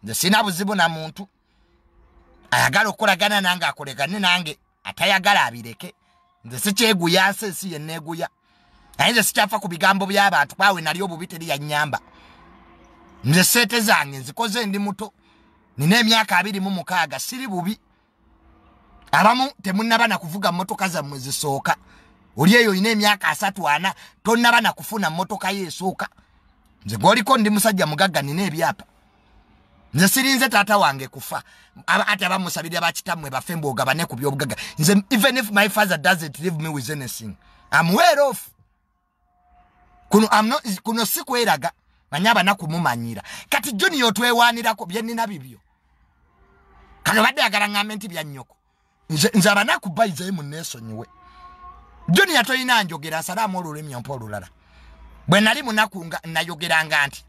Nze sina buzibu na muntu. Ayagala okukolagana nange akolegane nange, atayagala abireke. Nze sikyeguya, nsi ensi yenneeguya. Naye nze sikyafa ku bigambo by'abantu, kwawe nali obubi teri yannyamba. Nze ssente zange nzikoze ndi muto, nina emyaka 26, siri bubi. Abamu temunnaba na kuvuga mmotoka zammwe zisooka. Oli eyo olina emyaka 34, tonnaba na kufuna mmotoka yo esooka. Nze gwoliko ndi musajja mugagga, nina ebyapa. Nze sirinze taata wange kufa. Ate abamusabirira bakitammwe bafe mbwogabane ku byobugagga. Nze even if my father doesn't leave me with anything, I'm well off. Kuno, I'm not, kuno si kweraga, manya abanaku mumanyira. Kati Junior otwewaanirako bye nnina bibyo. Kano badde ayagala ŋŋambe nti bya nnyoko. Nze abanaku bayizeyo munneesonyiwe. Junior tolina njogera, nsalaamu olulimi ompa olulala. Bwe nali munaku nga nayogeranga nti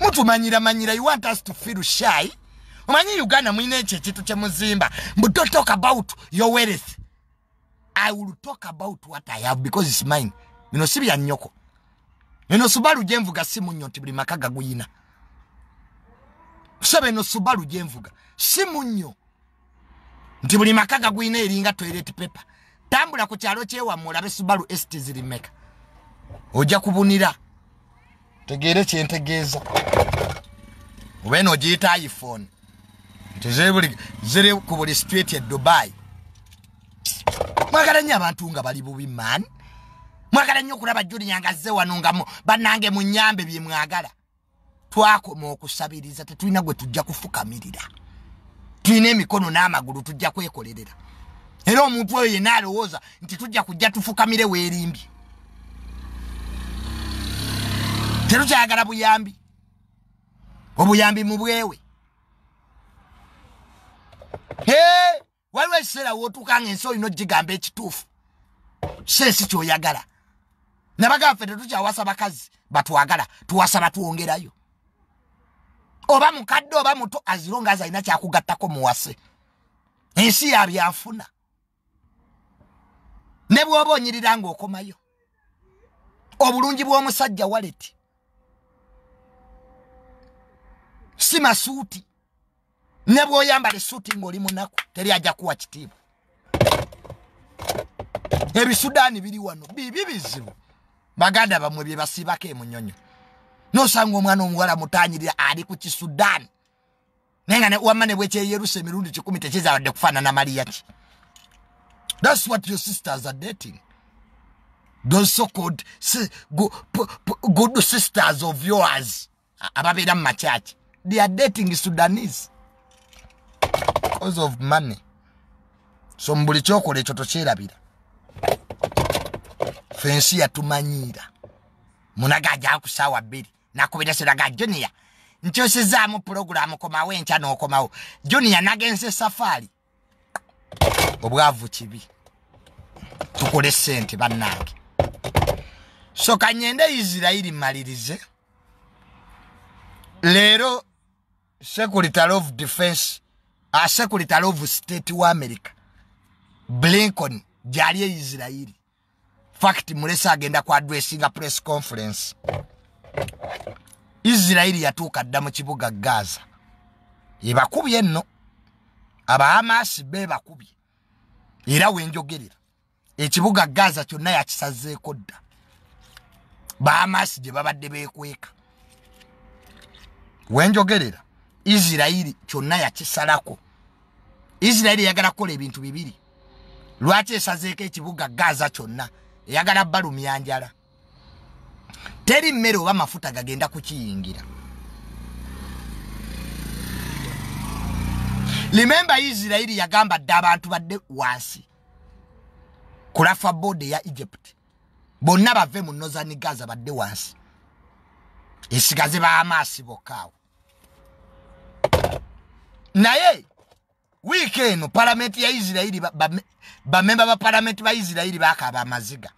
mutumanyira manyira, you want us to feel shy. Omanyi Uganda mulina ekyo ekintu kye muzimba, mbu don't talk about your wealth. I will talk about what I have because it's mine. Bino si bya nnyoko. Eno Subaru gye nvuga si munnyo nti buli maka gaguyina. Saba eno Subaru gye nvuga si munnyo nti buli maka gaguyina, eringa toilet paper. Tambula ku kyalo kyewammwe olabe Subaru ST ziri mmeka, ojja kubunira. Tegeere kye ntegeeza. Oba eno ogiyita iPhone nti ziri ku buli street e Dubai. Mwagala nnyo abantu nga bali bubi man. Mwagala nnyo okulaba Junior nga azze wano nga bannange munnyambe bye mwagala. Twakoma okusabiriza, tetulina gwe tujja kufukamirira. Tulina emikono n'amagulu, tujja kwekolerera. Era omuntu oyo yenna alowooza nti tujja kujja tufukamire weerimbye. Tetukyayagala buyambi. Obuyambi mu bwewe. Hey, waliwo ekiseera w'otuuka ng'ensi olina ogigamba ekituufu. Si ensi ky'oyagala. Nabagamba ffe tetukyawasa bakazi batwagala, tuwasa batwongerayo. Oba mukadde oba muto, as long as alina kyakugattako muwase. Ensi ya byanfuna. Ne bw'oba onyirira ng'okomayo. Obulungi bw'omusajja wallet. Si masuuti. Ne bw'oyambala essuuti ng'oli munaku, teri ajja kuwa kitiibwa. Ebisudaani biri wano, bibi bizibu. Baganda bammwe bye basiibako emunyonyo. N'osanga omwana omuwala mutanyirira ali ku kisudaani. Naye nga wamma ne bwekyeyerusa emirundi 10 tekizawadde kufaanana Maria ki. That's what your sisters are dating. Those so-called good sisters of yours ababeera mu makyaki. They are dating Sudanese because of money. So mu buli kyokola ekyo tokyerabira. Fensi yatumanyiira. Munaga ajja ku ssaawa 2 nakubira siraga Junior. Nkyusizaamu pulogulaamu, komawo enkya n'okomawo. Junior nagenze safari. Obwavu kibi. Tukole ssente bannange. So kanyende Israeli mmalirize. Leero Secretary of Defense, Secretary of State wa America, Blinken gyali e Israeli. Fact mulesa agenda ku addressinga press conference. Israeli yatuuka dda mu kibuga Gaza. Ebakubye nno. Aba Hamas be bakubye. Era wenjogerera. Ekibuga Gaza kyonna yakisazeeko dda. Ba Hamas gye babadde beekweka. Wenjogerera Israeli kyonna yakisalako. Israeli eyagala kukola ebintu bibiri. Lwaki esazeeko ekibuga Gaza kyonna? Eyagala balumya njala. Teri mmere oba mafuta gagenda kukiyingira. Remember Israeli yagamba dda abantu badde wansi ku Rafa border ya Egypt. Bonna bave mu Northern Gaza badde wansi. Esigaze ba Hamas bokka awo. Naye wiiki eno palamenti ya Israeli, bamemba ba palamenti ba Israeli bakaaba amaziga.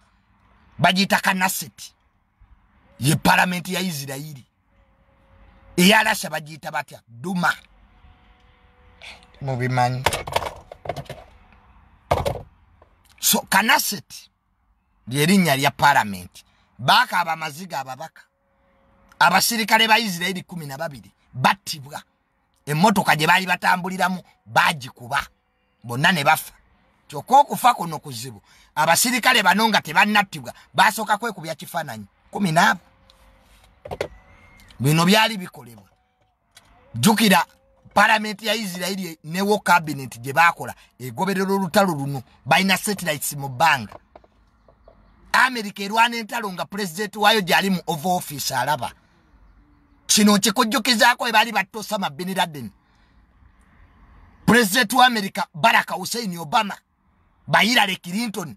Bagiyita Knesset. Ye palamenti ya Israeli. Eya Russia bagiyita batya? Duma. Mubimanyi. So Knesset lyerinnya lya palamenti. Bakaaba amaziga ababaka. Abasirikale ba Israeli 12 battibwa. Emmotoka gye baali batambuliramu bagikuba bonna ne bafa. Kyokka okufa kuno kuzibu. Abasirikale bano nga tebannattibwa basooka kwekubya kifaananyi 14. Bino byali bikolebwa. Jjukira palamenti ya Israeli ne war cabinet gye baakola egoberera olutalo luno, balina satellites mu bbanga. America erwana entalo nga pulezidenti waayo gy'ali mu Oval Office alaba. Kino nkikujjukizaako ebaali batta Osama bin Laden. Pulezidenti wa America Barack Hussein Obama, ba Hillary Clinton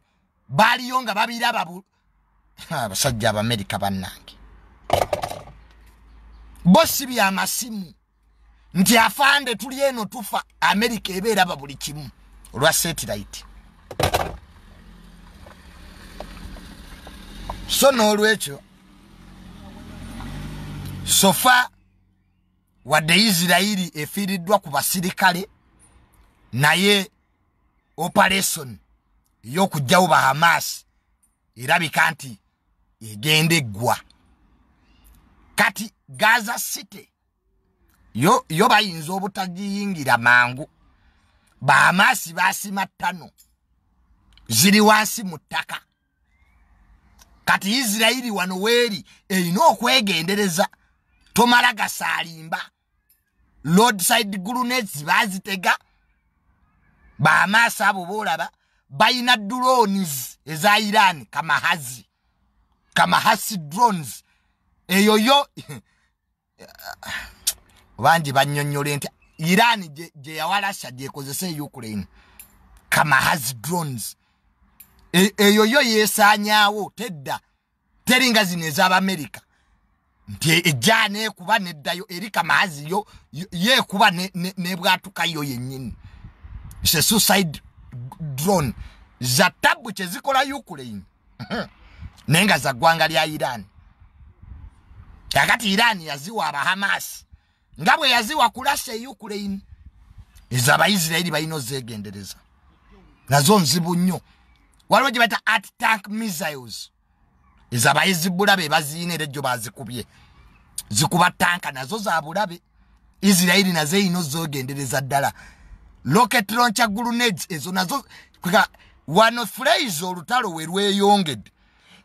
baaliyo nga babiraba. Abasajja Abamerika bannange bo si byamasimu nti afande tuli eno tufa. America eba eraba buli kimu olwa satellite. So n'olwekyo sofa wadde Israeli efiiriddwa ku basirikale, naye operation ey'okuggyawo ba Hamas erabika nti egenda eggwa. Kati Gaza City yo bayinza obutagiyingira mangu. Ba Hamas basima ttano ziri wansi mu ttaka. Kati Israeli wano weeri erina okwegendereza, tomala gasaalimba. Roadside grenades bazitega. Ba Hamas abo boolaba balina drones eza Iran, kamahasi drones. Eyo yo bangi bannyonnyola nti Iran gye yawalasha gyekozesa e Ukraine. Kamahasi drones eyo yo yeesaanyaawo, tedda, teringa zino ez'Abamerika nti ejja neekuba neddayo. Eri kamahasi yo yeekuba nebwatuka yo yennyini. It's a suicide drone za tabu kye zikola Ukraine, naye nga za ggwanga lya Iran. Kakati Iran yaziwa Abahamas nga bwe yaziwa kulasa e Ukraine. Ezo Abaisiraeri balina ozeegendereza, nazo nzibu nnyo. Waliwo gye bayita anti-tank missiles, ezo Abayizibula be baziina era ejjo bazikubye, zikuba tanka, nazo za bulabe. Israeli nazo erina ozeegendereza ddala. Rocket launcher grenades ezo nazo. Wano phrase olutalo we lweyongedde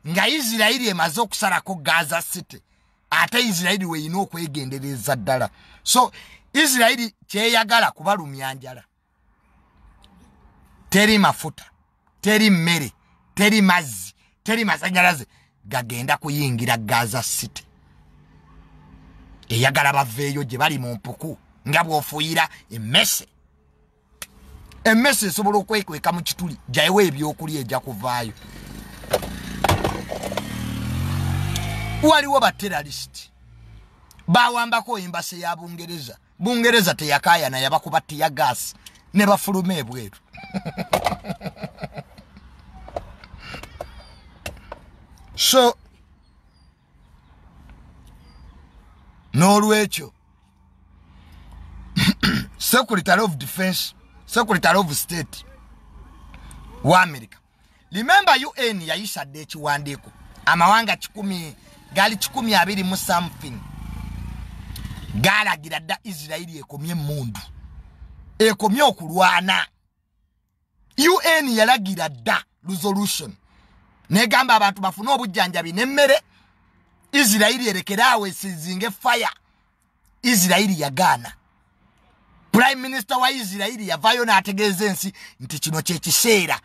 nga Israeli emaze okusalako Gaza City, ate Israeli weerina okwegendereza ddala. So Israeli kyeyagala kubalumya njala. Teri mafuta, teri mmere, teri mazzi, teri masanyalaze gagenda kuyingira Gaza City. Eyagala baveeyo gye bali mu mpuku nga bw'ofuuyira emmese. Emmese esobola okwekweka mu kituli, gyayiwa ebyokulya ejja kuvaayo. Waliwo ba terrorist bawambako embase ya Bungereza. Bungereza teyakaayana, yabakuba tear gas ne bafuluma ebweru. So n'olwekyo Secretary of Defense, Secretary of State wa America, remember UN yayisa dda ekiwandiiko, amawanga 100 gali 120 mu something galagira dda Israeli ekomye emmundu, ekomye okulwana. UN yalagira dda resolution negamba abantu bafune obujjanjabi n'emmere, Israeli erekeraawo esizinge fire. Israeli yagaana. Prime Minister wa Israeli yavaayo n'ategeeza ensi nti kino kye kiseera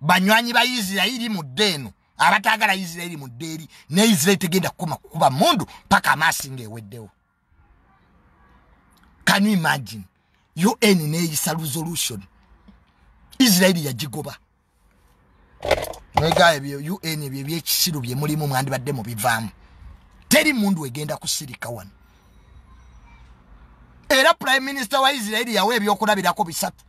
banywanyi ba Israeli mudde eno, abataagala Israeli mudde eri, ne Israeli tegenda kukoma kukuba mundu paka Hamas ng'eweddewo. Can you imagine? UN neeyisa resolution, Israeli yagigoba. Mwega ebyo UN ebyo ebyekisiru bye mulimu mwandibadde mubivaamu. Teri mundu egenda kusirika wano. Era Prime Minister wa Israeli yawa ebyokulabirako bisatu.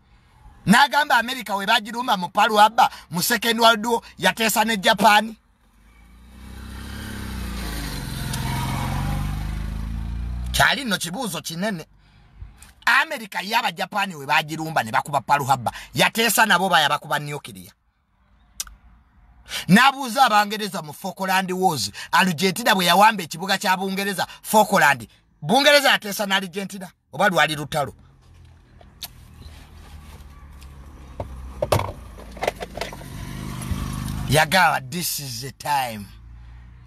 N'agamba America we bagirumba mu Pearl Harbor mu Second World War yateesa ne Japan. Kyali nno kibuuzo kinene. America yaba Japan we bagirumba ne bakuba Pearl Harbor, yateesa nabo bayabakuba nuclear. N'abuuza Abangereza mu Falkland Wars, Argentina bwe yawamba ekibuga kya Bungereza Falkland, Bungereza yateesa na Argentina oba lwali lutalo? Yagamba this is the time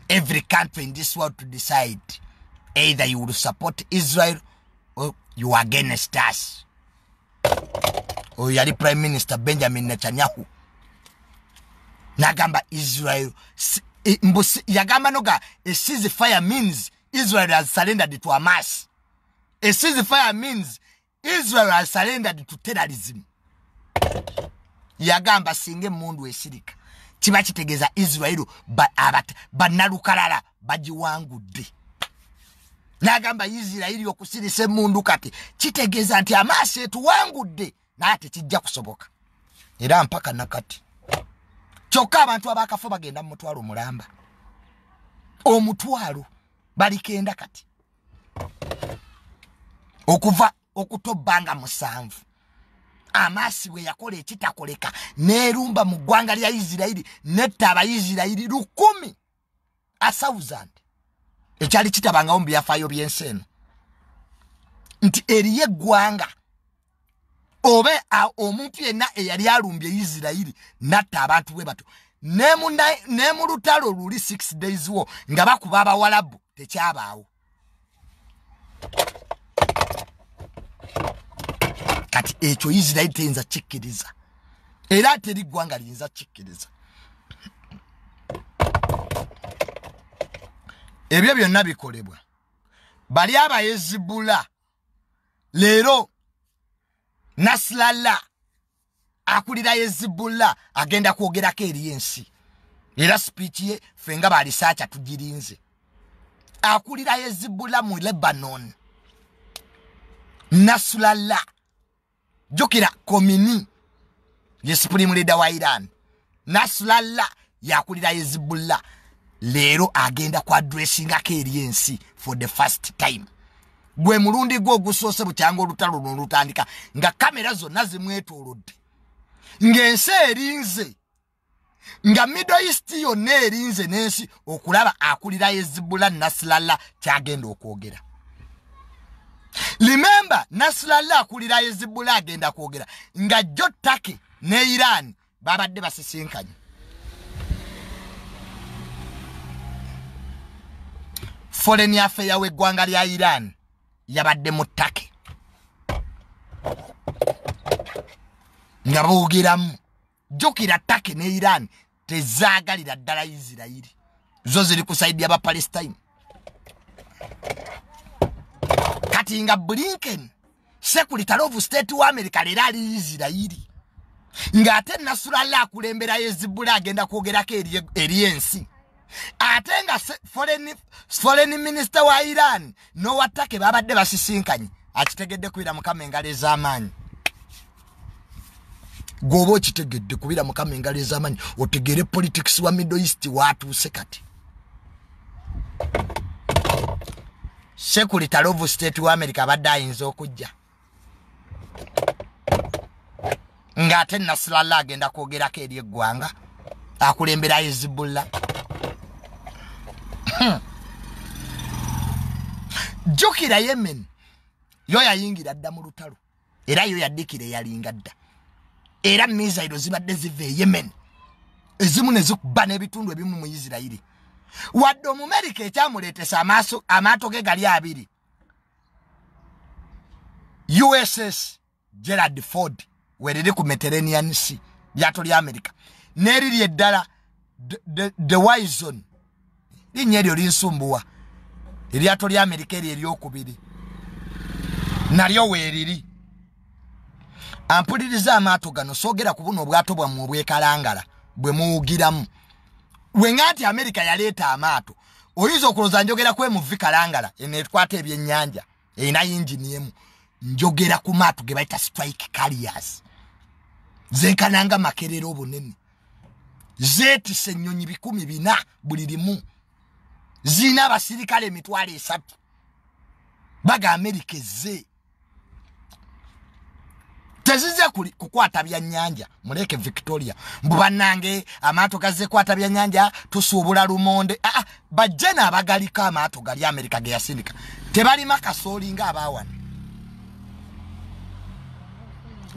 every country in this world to decide either you will support Israel or you are against us. Oyo yali Prime Minister Benjamin Netanyahu. Nagamba Israel yagamba noga a ceasefire means Israel has surrendered to Hamas. A ceasefire means Israel has surrendered to terrorism. Yagamba singa emundu esirika kiba kitegeeza Israel bannalukalala bagiwangudde. Nagamba Israel okusirisa emundu kati kitegeeza nti Hamas etuwangudde, naye tekijja kusoboka. Era mpaka nakati kyokka abantu abakafa bagenda mu mutwalo mulamba, omutwalo balikenda kati okuva okutobbanga 7. Hamas bwe yakola ekitakoleka n'erumba mu ggwanga lya Isirayiri netta Abayisirayiri 1,000, 1,000, ekyali kitabangawo mu byafaayo by'ensi eno nti eriyo eggwanga oba omuntu yenna eyali alumbye Isirayiri natta abantu bwe bato. Ne mu lutalo luli 6 days war nga bakuba Abawalabu tekyabaawo. Kati ekyo Isirayiri teyinza kikkiriza, era teri ggwanga liyinza kikkiriza. Ebyo byonna bikolebwa bali Abayezibula. Leero Nasrallah akulira Hezbollah agenda kwogerako eri ensi, era speech ye ffe nga balisaacha tugirinze. Akulira Hezbollah mu Lebanon, Nasrallah, jjukira Khomeini ye supreme leader wa Iran. Nasrallah yakulira Hezbollah, leero agenda ku addressingako eri ensi for the first time. Gwe mulundi gwo ogusoose bukyanga olutalo luno lutandika nga kamera zonna zimwetoolodde, ng'ensi erinze, nga Middle East yonna erinze n'ensi okulaba akulira Hezbollah Nasrallah kyagenda okwogera. Remember, Nasrallah akulira Hezbollah agenda kwogera nga jjo Turkey ne Iran babadde basisinkanye. Foreign affair w'eggwanga lya Iran yabadde mu Turkey nga boogeramu. Jjukira Turkey ne Iran tezaagalira ddala Isirayiri, zo ziri ku saidi y'Abapalestine. Kati nga Blinken Secretary of State wa America leero ali Isirayiri, ng'ate Nasrallah akulembera Hezbollah agenda kwogerako eri ensi, ate nga foreign minister wa Iran n'owa Turkey babadde basisinkanye. Akitegedde kubira Mukama engalo ez'amaanyi. Gwoba okitegedde kubira Mukama engalo ez'amaanyi, otegeere politics wa Middle East watuuse kati. Secretary of State wa America abadde ayinza okujja ng'ate Nasrallah agenda kwogerako eri eggwanga akulembera Hezbollah. Jjukira Yemen yo yayingira dda mu lutalo, era yo yaddikira eyalinga dda, era misairo zibadde ziva e Yemen ezimu ne zikuba n'ebitundu ebimu mu Isirayiri. Wadde Omumerika ekyamuleetesa amaato ge gali 2, USS Gerald Ford weriri ku Mediterranean Sea, lyato lya America, n'eriri eddala the Wison, linnya eryo linsumbuwa, eryato lya America eryo eryokubiri nalyo weeriri. Ampuliriza amaato gano, soogera ku buno obwato bwammwe obwekalangala bwe muwugiramu. Wenga nti America yaleeta amaato, oyinza okulowooza njogera ku MV Kalangala eno ekwata ebyennyanja erina yingini emu. Njogera ku maato ge bayita strike carriers, zenkananga Makerere obunene, zeetisse ennyonyi 400 buli limu, zirina abasirikale 300,000. Baga America ezze Tezize kukwata byannyanja muleke Victoria mbu bannange amaato gazze kwata byannyanja tusuubula lumonde. Aa, bajje n'abagaliko amaato gali Amerika ge yasindika tebalima kasooli ng'abaawano.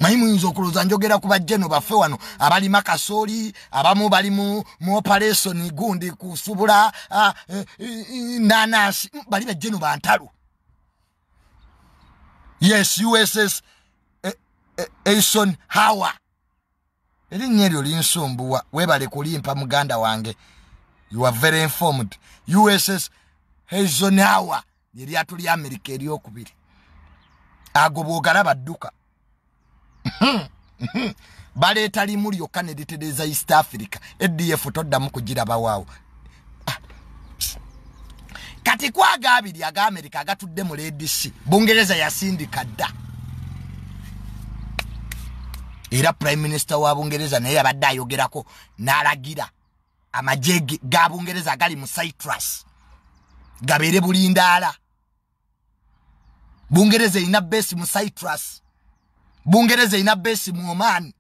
Manyi muyinza okulowooza njogera ku bajjeno baffe wano abalima kasooli, abamu bali mu operation gundi kusubula nanasi, bali bajjeno bantalo. Yes, USS Eisenhower erinnya eryo linsumbuwa, webale kulimpa muganda wange, you are very informed. USS Eisenhower lyeryato lya Amerika eryokubiri, ago bw'ogalaba dduka. Baleeta limu lyokka ne litereeza East Africa, ADF toddamu kugirabawaawo. Kati kwaga abiri aga Amerika agatudde mu Red Sea, Bungereza yasindika dda. Era Prime Minister wa Bungereza naye yabadde ayogerako n'alagira amagye ga Bungereza agali mu Cyprus gabeere bulindaala. Bungereza erina base mu Cyprus, Bungereza erina base mu Oman.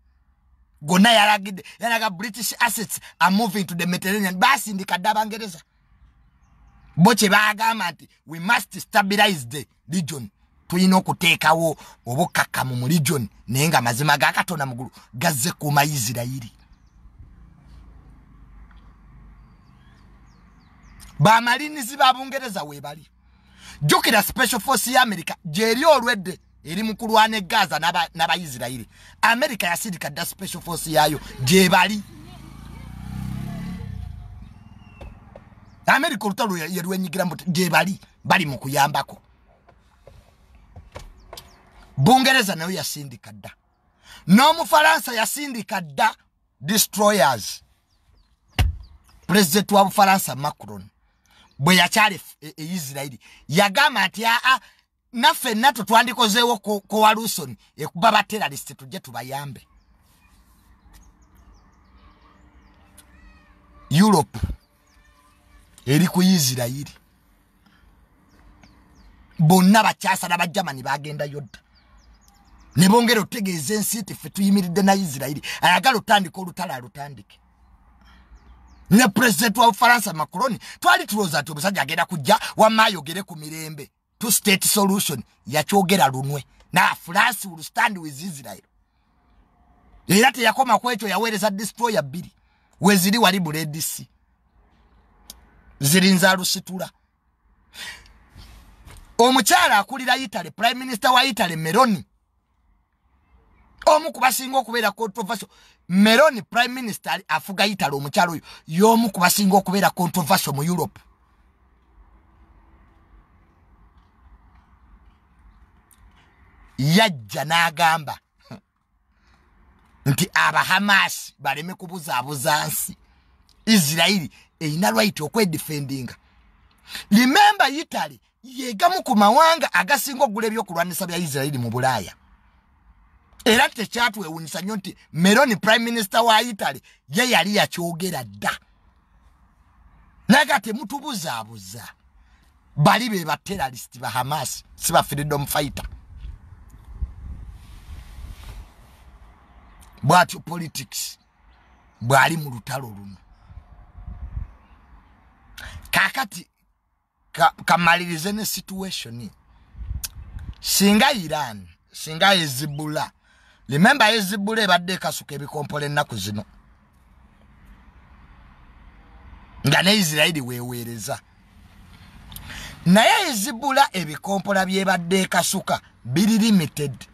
Gonna yalagidde, yalaga British assets are moving to the Mediterranean. Basindika dda Abangereza bo kye baagamba nti we must stabilize the region, tulina okuteekawo obukkakkamu mu region, naye nga mazima ga Katonda mugulu gazze kuuma Isirayiri. Bamalinizi ba Bungereza weebali. Jjukira Special Force ya America gyeri olwedde eri mu kulwana e Gaza n'Abayisirayiri. America yasindika dda Special Force yaayo gyebali. America olutalo yerwenyigiramu gyebali, bali mu kuyambako. Bungereza nayo yasindika dda, n'Omufalansa yasindika dda destroyers. President wa Bufalansa Macron bwe yakyala e Isirayiri yagamba nti aa, naffe natwo twandikozeewo coalition ekuba ba terrorist tujje tubayambe. Europe eri ku Isirayiri, bonna bakyasa n'Abagermany bagendayo dda ne bongera otegeeza ensi nti ffe tuyimiridde na Isirayiri. Ayagala otandika olutalo alutandike. Ne President wa Bufalansa Macron twali tulowooza nti omusajja agenda kujja wamma ayogere ku mirembe, two state solution, yakyogera lunwe na France will stand with Israel. Era teyakoma ku ekyo, yaweereza destroyer 2 weziri wali mu Red Sea, zirinza lusitula. Omukyala akulira Italy, Prime Minister wa Italy Meloni, omu ku basinga okubeera controversial. Meloni Prime Minister afuga Italy, omukyala oyo y'omu ku basinga okubeera controversial mu Europe. Yajja n'agamba nti Abahamasi baleme kubuzaabuza nsi, Isirayiri erina right okwedefendinga. Remember Italy yegamu ku mawanga agasinga okugula ebyokulwanisa bya Isirayiri mu Bulaaya. Era tekyatwewuunyisa nnyo nti Meloni Prime Minister wa Italy ye yali yakyogera dda, naye temutubuzaabuza, bali be ba terrorist ba Hamas, si ba freedom fighter. Bwatyo politics bwali mu lutalo luno. Kaakati kamalirize ne situation. Singa Iran, singa Hezbollah, remember Hezbollah ebadde ekasuka ebikompola ennaku zino nga ne Isirayiri weeweereza, naye Hezbollah ebikompola byebadde ekasuka biri limited,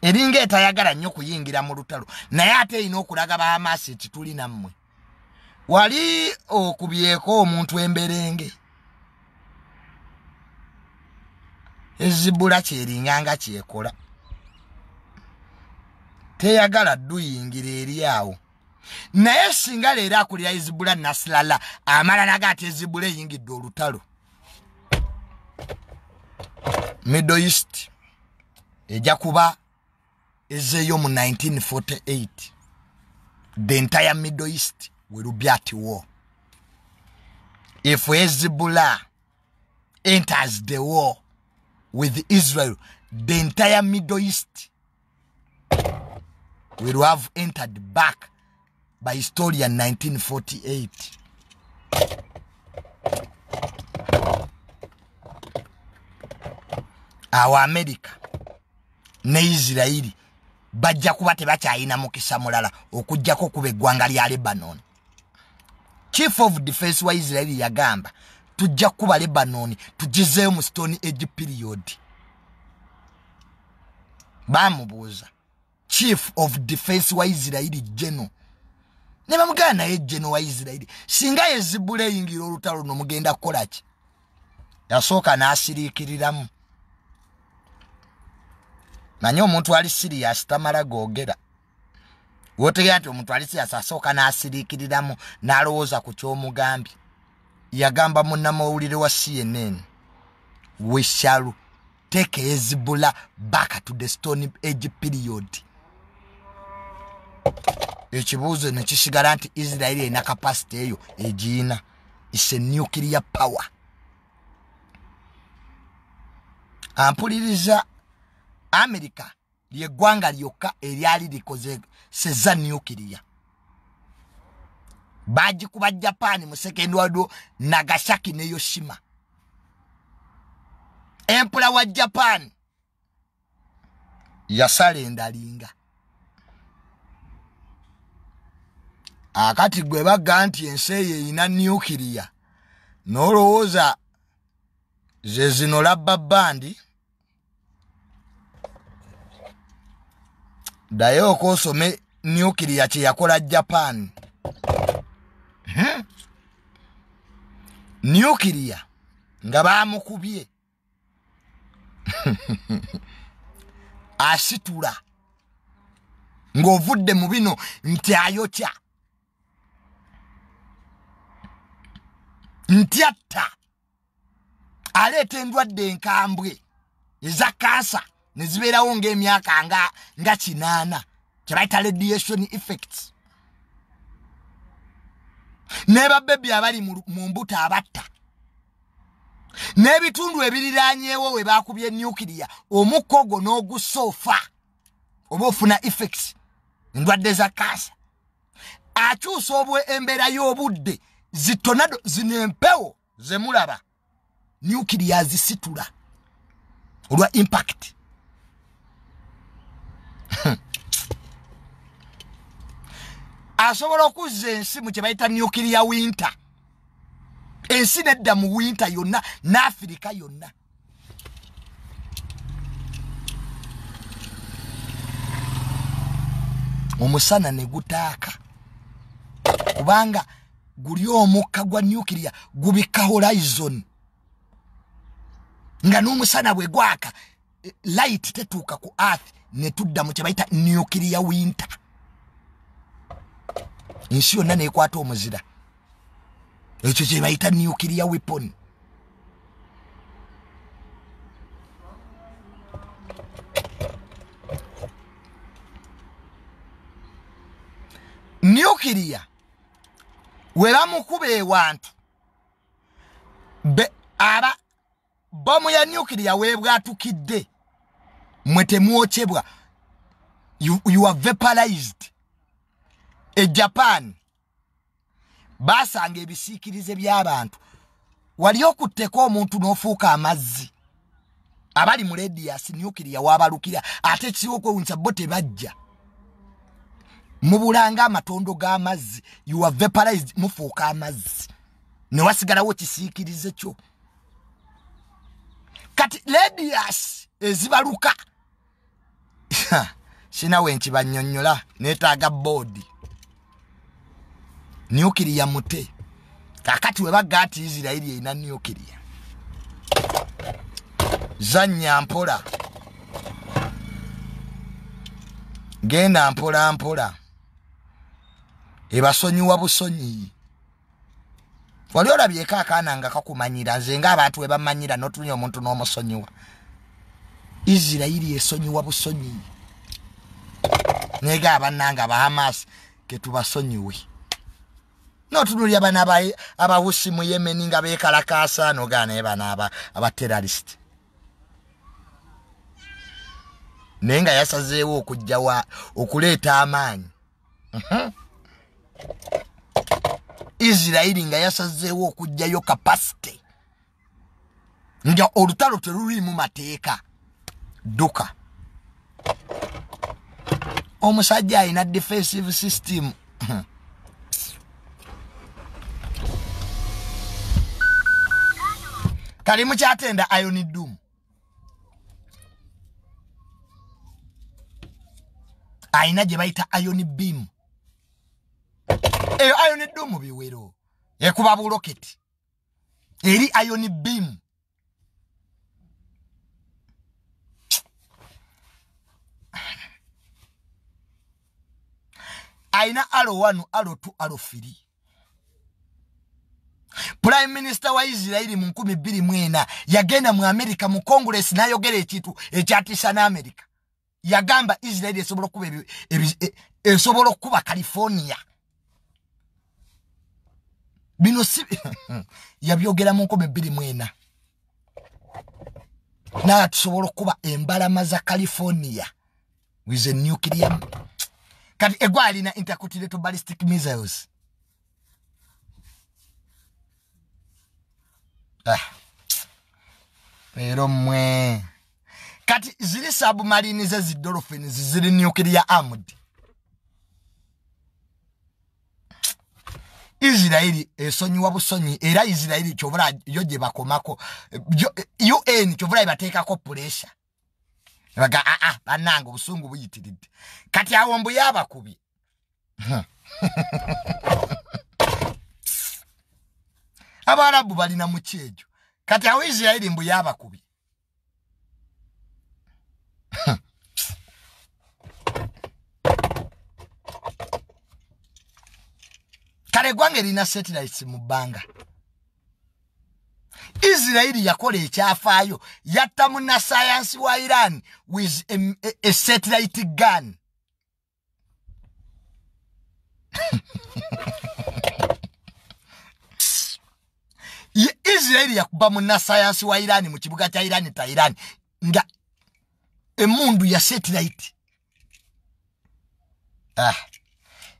eringa etayagala nnyo kuyingira mu lutalo, naye ate erina okulaga ba Hamas nti tuli nammwe. Wali okubyeko omuntu emberenge, Hezbollah kyeringanga kyekola, teyagala dduyingira eri awo. Naye singa leero akulira Hezbollah Nasrallah amala naga ati Hezbollah eyingidde olutalo, Middle East ejja kuba ezeeyo mu 1948. The entire Middle East will be at war if Hezbollah enters the war with Israel. The entire Middle East will have entered back by historian 1948. Awo America ne Israeli bajja kuba tebakyalina mukisa mulala okujjako kuba eggwanga lya Lebanon. Chief of Defense wa Israeli yagamba tujja kuba Lebanon tugizeeyo mu Stone Age period. Bamubuuza Chief of Defense wa Israeli General, ne bamugamba naye General wa Israeli singa Hezbollah eyingira olutalo luno mugenda kukola ki? Yasooka n'asiriikiriramu. Manye omuntu ali serious tamala googera. Wotegera nti omuntu ali serious asooka n'asiriikiriramu n'alowooza ku ky'omugambye. Yagamba munnamawulire wa CNN, we shall take Hezbollah back to the Stone Age period. Ekibuuzo ne kisigala nti Israel erina capacity eyo egiina. It's a nuclear power. Ampuliriza, America lyeggwanga lyokka eryali likozesezza nuclear. Bagikuba Japan mu Second World War, Nagasaki ne Hiroshima. Emperor wa Japan yasala endalinga. Akati gwe bagga nti ensi eyo erina nuclear, n'olowooza ze zino labba bandi. Ddayo okoosome nuclear kye yakola Japan. Nuclear nga baamukubye asitula ng'ovudde mu bino nti ayokya, nti atta, aleeta endwadde enkambwe eza kansa ne zibeerawo ng'emyaka nga 8, kye bayita radiation effects. Ne babebi abali mu mbuto abatta, n'ebitundu ebiriraanyeewo we baakubye nuclear, omukka ogwo n'ogusoofa oba ofuna effects, endwadde za kansa. Akyusa embeera y'obudde, zitonado zino empewo ze mulaba nuclear zisitula olwa impact. Asobola okuzza ensi mu kye bayita nuclear winter. Ensi nedda mu winter yonna n'Afirika yonna. Omusana ne gutaaka kubanga guli omukka gwa nuclear gubikka horizon, nga n'omusana bwe gwaka light tetuuka ku earth, ne tudda mu kye bayita nuclear winter. Ensi yonna neekwata omuzira. Ekyo kye bayita nuclear weapon. Nuclear we bamukuba ewantu aba bomu ya nuclear weebwatukidde mwe temwokyebwa, you are vaporized. E Japan basanga ebisiikirize by'abantu, wali okutteko omuntu n'ofuuka amazzi. Abali mu radius nuclear wabalukira, ate ekisinga okwewuunyisa bo tebajja. Mubulanga amatondo g'amazzi, you are vaporized, mufuuka amazzi ne wasigalawo kisiikirize kyo. Kati radius ezibaluka sinawe nkibannyonnyola, neetaaga boodi. Nuclear mute. Kakati we bagga nti Israeli erina nuclear, zannya mpola, genda mpola mpola, ebasonyiwa busonyiyi. Wali olabyeko akaana nga kakumanyira, nze ng'abantu we bamanyira n'otunya omuntu n'omusonyiwa. Israeli esonyiwa busonyiyi. Nega abannanga aba Hamas ketubasonyiwe. N'otunuulira bano abahusi mu Yemen nga beekalakaasa, n'ogaana naye bano aba terrorist. Naye nga yasazeewo okujjawa okuleeta amaanyi. Israeli nga yasazeewo okujjayo capacity. Nga olutalo teruliimu mateeka. Dduka. Omusajja alina defensive system. Kali mukyatenda Iron Dome. Alina gye bayita Iron Beam. Eyo Iron Dome biwero. Ekuba buloketi. Eri Iron Beam. Aina alo 1, alo 2, alo 3. Prime Minister wa Israeli mu 2004 yagenda mu America mu Congress n'ayogera ekintu ekyatiisa na America. Yagamba Israeli esobola okuba California. Bino si yabyogera mu 2004. Na tusobola okuba embalama za California with a nuclear. Kati egwa alina intercontinental ballistic missiles. Pero mwe. Kati ziri submarine ze zi dolphins ziri nuclear armed. Israeli esonyiwa busonyi era Israeli kyobula yo gye bakomako UN kyobula ibateekako pressure. Baga bannange obusungu buyitiridde. Kati awo mbu yabakubye. Abarabu balina mu kyejo. Kati awo Israeli mbu yabakubye. Kale eggwanga erina satellites mu bbanga. Israeli yakola ekyafaayo yatta munnasayansi wa Iran with a satellite gun. Israeli yakuba munnasayansi wa Iran mu kibuga kya Iran ta Iran nga emundu ya satellite.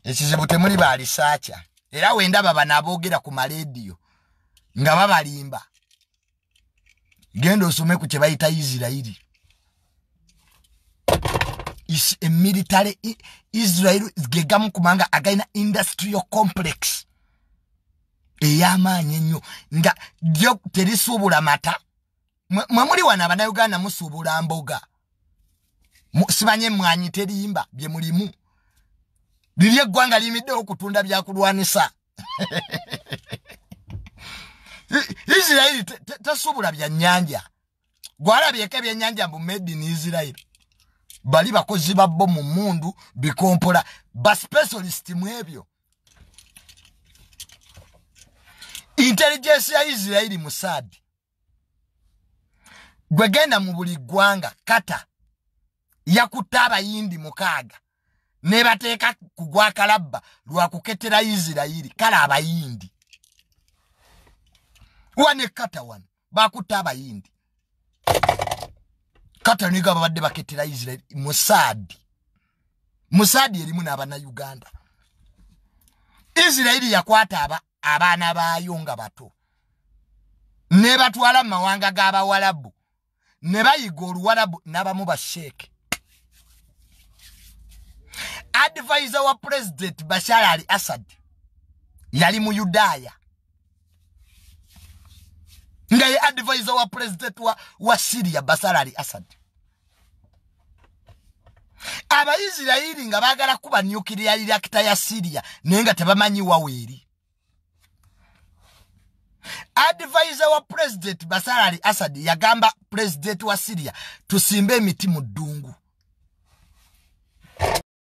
Ekizibu temuli baalisaacha. Era wendaba bano aboogera ku malediyo nga babalimba. Genda osome ku kye bayita Israeli. Is a military Israel gegamu kumanga agalina industrial complex ey'amaanyi ennyo nga lyo terisuubula mata. Mwe muli wano Abannayuganda musuubula mboga. Simanye emmwanyi terimba bye mulimu. Liri eggwanga liyimiddewo okutunda byakulwanisa. Israeli tasuubula byannyanja. Gwalabyeko ebyennyanja mbu made in Israel. Bali bakozi ba bo mu mmundu bikompola ba specialist mu ebyo. Intelligence ya Israeli Mossad. Gwe genda mu buli ggwanga kata yakutta abayindi 6 ne bateeka ku gwakalabba lwa kuketera Israeli. Kale abayindi wane kata wano bakutta abayindi kata niga babadde baketera Israeli. Mossad erimu n'Abannayuganda. Israeli yakwata abaana baayo nga bato ne batwala mu mawanga g'Abawalabu ne bayiga Oluwalabu n'abamu basheeke. Advisor wa President Bashar al-Assad yali mu Yudaya nga ye advisor wa President wa Syria Bashar al-Assad. Abaisiraeli nga baagala kuba nuclear reactor ya Syria naye nga tebamanyi waweeri. Advisor wa President Bashar al-Assad yagamba President wa Syria tusimbe emiti mu ddungu.